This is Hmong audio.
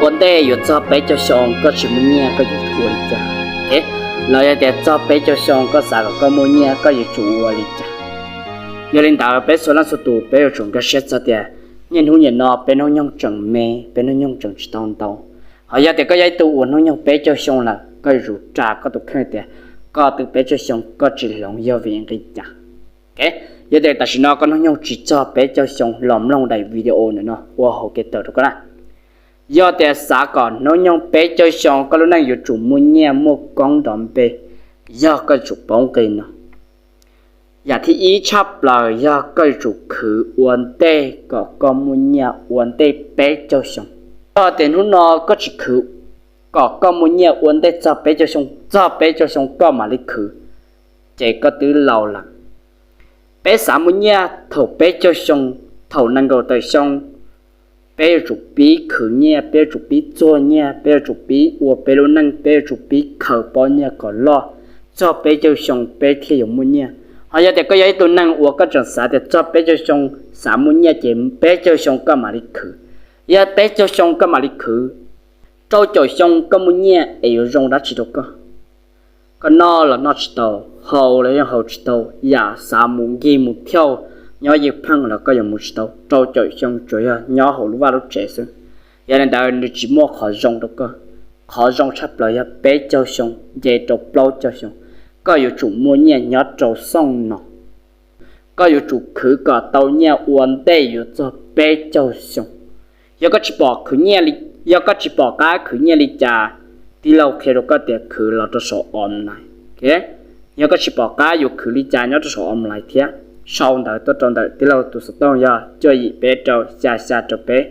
Ua ntej yuav txog peb caug xyoo koj tsis muaj nyiaj koj yuav tsum ua li cas? Los yog tias txog peb caug xyoo koj xav kom koj muaj nyiaj koj yuav tsum ua li cas? Yog li ntawd peb txhua leej txhua tus peb yuav tsum nkag siab txog tias niaj hnub nim no peb hnub nyoog tseem me, peb hnub nyoog tseem tsis tau ntau. Ho yog tias koj yog ib tug uas hnub nyoog peb caug xyoo lawm koj yuav tsum tsa koj tus kheej tias koj twb peb caug xyoo koj tsis hloov yog vim nqi cas. Yog tias tam sim no koj hnub nyoog tsis txog peb caug xyoo los mloog daim video ntawm no ua hauv kev tawm rau koj na. Yog tias xav kom hnub nyoog peb caug xyoo koj lub neej yuav tsum muaj nyiaj muaj koob nrov npe, yog koj yuav tsum paub nqi no. Yam thib ib tshaj plaws yog koj yuav tsum khwv ua ntej kom koj muaj nyiaj ua ntej peb caug xyoo. Yog tias hnub no koj tsis khwv kom koj muaj nyiaj ua ntej txog peb caug xyoo, txog peb caug xyoo koj mam li khwv, ces koj twb laus lawm. Peb xav muaj nyiaj thaum peb caug xyoo, thaum nees nkaum tawm xyoo, peb yuav tsum pib khwv nyiaj, peb yuav tsum pib txuag nyiaj, peb yuav tsum pib ua peb lub neej, peb yuav tsum pib khaws pob nyiaj kom loj, txog peb caug xyoo peb thiaj yuav muaj nyiaj. Ho yog tias koj yog ib tug neeg uas koj tseem xav tias txog peb caug xyoo xav muaj nyiaj ces peb caug xyoo koj mam li khwv. Yog peb caug xyoo koj mam li khwv, rau caum xyoo koj muaj nyiaj es yuav zoo dab tsi rau koj? Koj noj los noj tsis tau, haus los yeej haus tsis tau, yam xav mus nkig mus thiauj nyob yeej pheej los koj yuav mus tsis tau. Rau caum xyoo tsuas yog nyob hauv lub vaj lub tsev xwb. Yog li ntawd nws tsis muaj qhov zoo rau koj. Qhov zoo tshaj plaws yog peb caug xyoo nce rau plaub caug xyoo, koj yuav tsum muaj nyiaj nyob rau xyoo no. Koj yuav tsum khwv kom tau nyiaj ua ntej yuav txog peb caug xyoo. Yog koj tsis pom khwv nyiaj, yog koj tsis pom qab khwv nyiaj li cas, tij laug qhia rau koj tias khwv los rau saum online. Yog koj tsis pom qab yuav khwv li cas nyob rau saum online thiab, sau ntawv tuaj rau ntawm tij laug tus xov tooj yog cuaj yim peb rau xya xya rau peb.